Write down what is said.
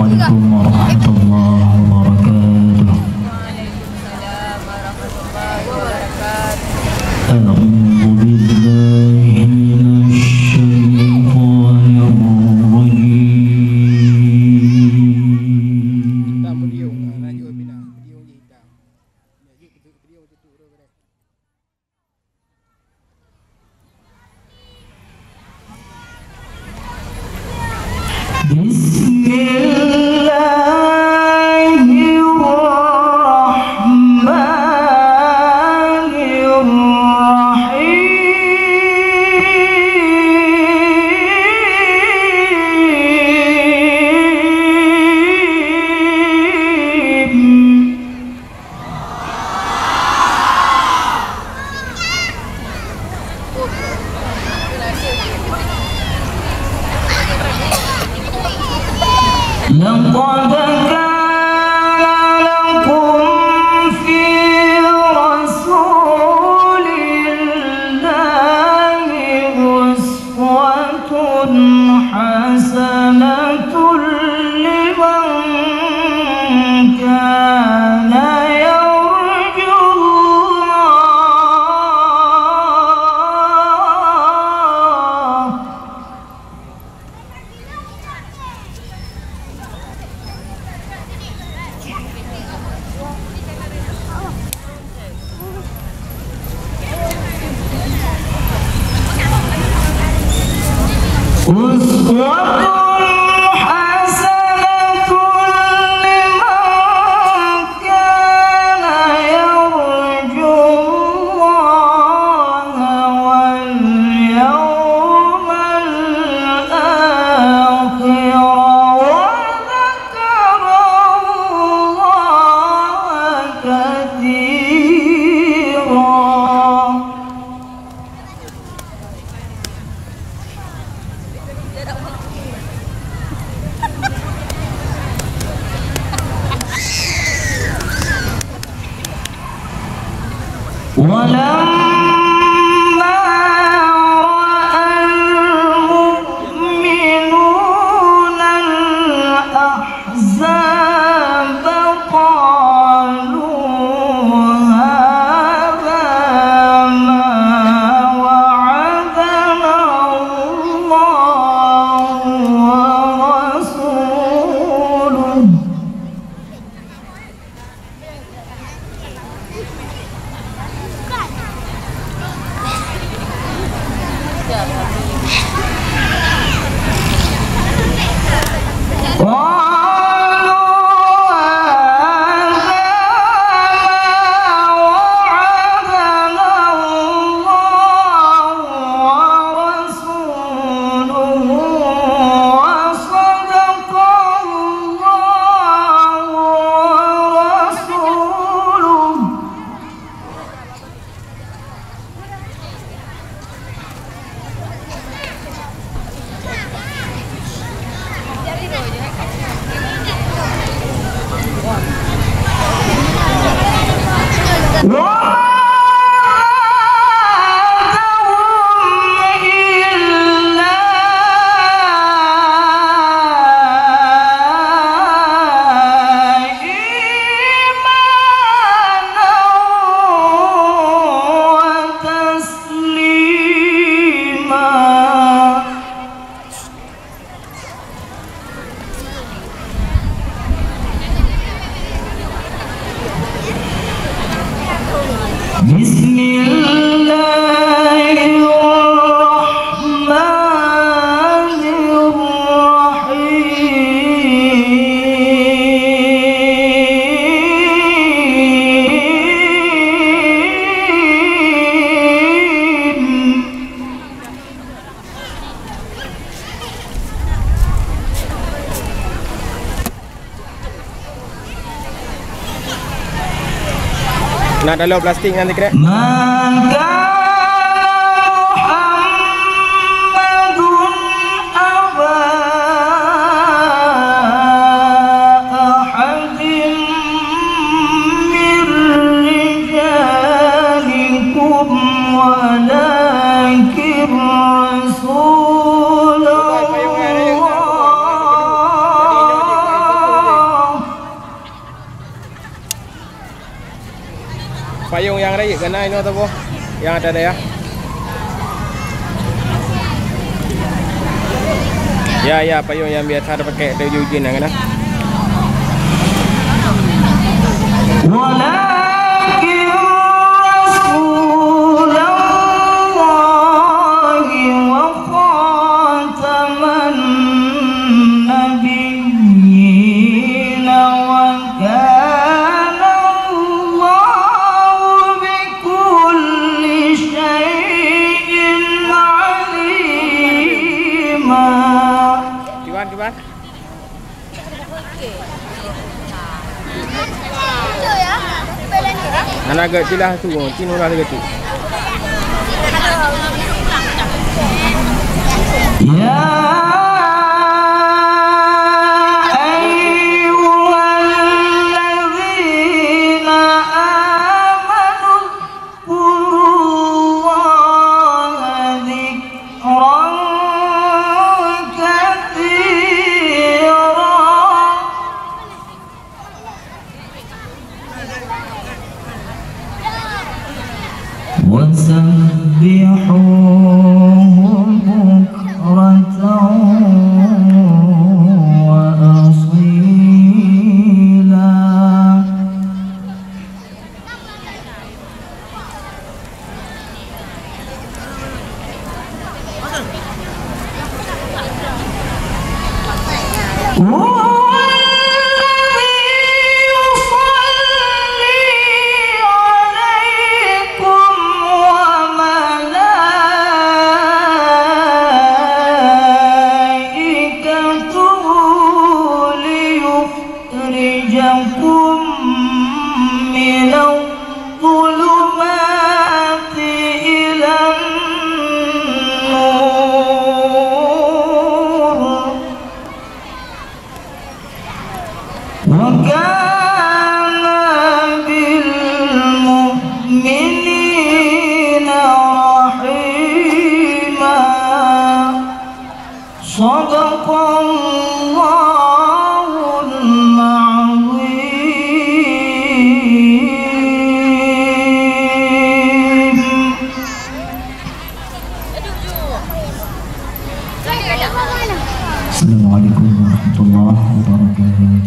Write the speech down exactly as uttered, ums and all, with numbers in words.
Assalamualaikum warahmatullahi wabarakatuh. أعوذ بالله من الشيطان الرجيم. بسم الله الرحمن الرحيم. لقد كان لكم في رسول الله أسوة حسنة لمن كان يرجو الله. أسوة حسنة لمن كان يرجو الله واليوم الآخر وذكر الله كثيرا. ولما رأى المؤمنون الأحزاب قالوا هذا ما وعدنا الله ورسوله. قالوا هذا ما وعدنا الله ورسوله وصدق الله ورسوله. وما زادهم إلا إيمانا وتسليما. بسم الله الرحمن الرحيم. Na taloe plastik nyan sikrek. ما كان محمد أبا أحد من رجالكم ولكن رسول الله Cik, kana inoe taboh nyang ata dayah. Ya, ya, payong nyang biasa tapakai ateueh ujeuen-ujeuen nyan kana. ولكن رسول الله وخاتم النبيين وكان الله بكل شيء عليما. Kiban, kiban. Hana geutillah tu, cin ulah lagèe tu. يا أيها الذين آمنوا اذكروا الله ذكرا كثيرا. وسبحوه بكرة وأصيلا. هو الذي يصلي عليكم وملائكته ليخرجكم من الظلمات إلى النور. وكان بالمؤمنين رحيما. صدق الله العظيم. السلام عليكم ورحمة الله وبركاته.